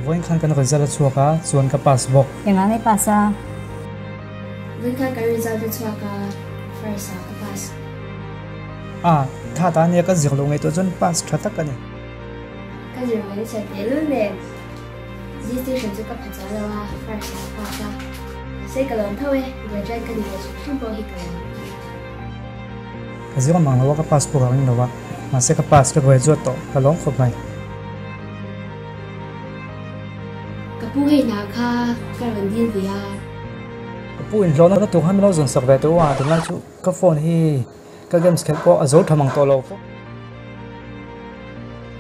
Vawiin khan kan result a chhuak a, chuan ka pass bawk. Engah nge pass a? Vawiin khan kan result a chhuak a, first ah ka pass. A, tha ta ania ka zir lo ngaihtuah chuan pass tha tak a ni. Ka zir mai chhe tehlul nen distinction chu ka pha chuang lo a, first ah ka pass a. Mahse ka lawm tho e, graduate ka ni ve hrim hrim pawh hi ka lawm. Ka zir awm ang lo a, ka pass pawh ka ring lo a, mahse ka pass ka graduate tawh, ka lawm khawp mai. Ka pu hei hna kha ka rawn dil ve a. Ka pu inhlawhna tur khan min lo zawn sak ve teh u a, tunlai chu ka phone hi ka games khelh pawh a zo tha mang tawh lo.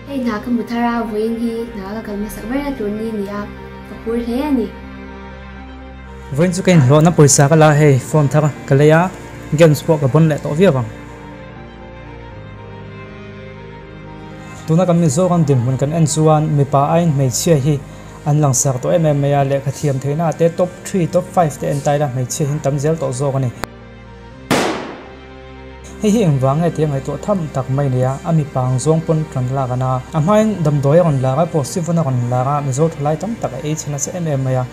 Hei hna ka hmu thar a, vawiin hi hna ka kal hmasak ber na tur ni a ni a, ka phur hle a ni. Vawiin chu ka inhlawhna pawisa ka la a, hei phone thar ka lei a, games pawh ka bawn leh tawh viau ang. Tuna kan Mizoram dinhmun kan en chuan mipa aiin hmeichhia hi an langsar tawh em em mai a, lehkha thiam theihna ah te top three, top five te en taila hmeichhia hi an tam zel tawh zawk a ni. Hei hi engvang nge tih a ngaihtuah tham tak mai nia, a mipa ang zawng pawn tan lak an a, a hmain damdawi a rawn lar a, positive a rawn lar a, Mizo thalai tam tak a ei chhe nasa em em mai a,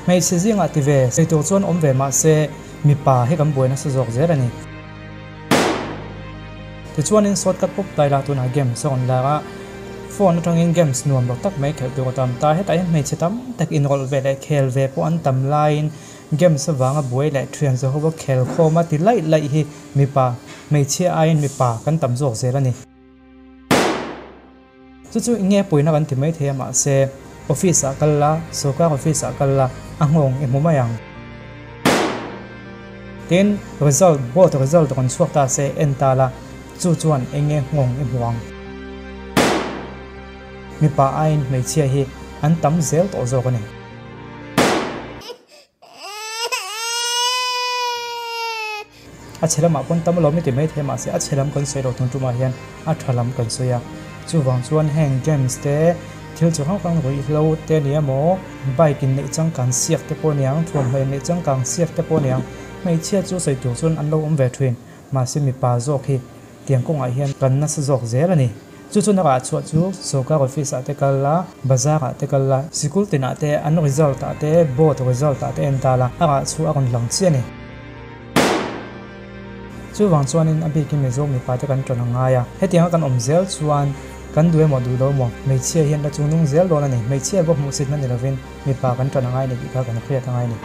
hmeichhe zingah ti ve sei tur chuan awm ve mahse mipa hi kan buai nasa zawk zel a ni. Tichuanin shortcut pawp tai la tunah games a rawn lar a, phone atangin games nuam lo tak mai khelh tur a tam ta. Hetah hian hmeichhe tam tak inrawlh ve leh khel ve pawh an tam laiin games avanga buai leh thian zaho a khel khawm a ti laih laih hi mipa, hmeichhia aiin mipa kan tam zawk zel a ni. Chu chu eng nge puina kan ti mai thei a mahse office ah kal la, sorkar office ah kal la a nghawng i hmu mai ang. Tin, result, board result rawn chhuak ta se en ta la, chu chuan eng nge nghawng i hmu ang. Mipa aiin hmeichhia hi an tam zel tawh zawk a ni. A chhe lamah pawn tam alawm i ti maithei mahse a chhe lam kan sawi lo tun tumah hian a tha lam kan sawi a. Chuvang chuan heng games te thil chu hrang hrang ruihhlo te a ni emaw bike in neih changkang siak te pawh a ni ang, thuamhnaw in neih changkang siak te pawh a ni ang. Hmeichhia chu sawi tur chuan an lo awm ve thin mahse mipa zawk hi Tiang kawngah hian kan nasa zawk zel a ni. Chu chu nakah chhuah chu sorkar office ah te kal la, bazar ah te kal la, sikul tinah te an result ah te, board result ah te en ta la, a rah chu a rawn lang chiah a ni. Chuvang chuanin a bikin Mizo mipa te kan ṭawn a ngai a, hetianga kan awm zel chuan kan duh emaw duh lo emaw hmeichhia hian la chungnung zel dawn a ni. Hmeichhia pawh hmuhsitna ni lovin mipa kan ṭawn a ngai a ni tih kha kan hriat a ngai a ni.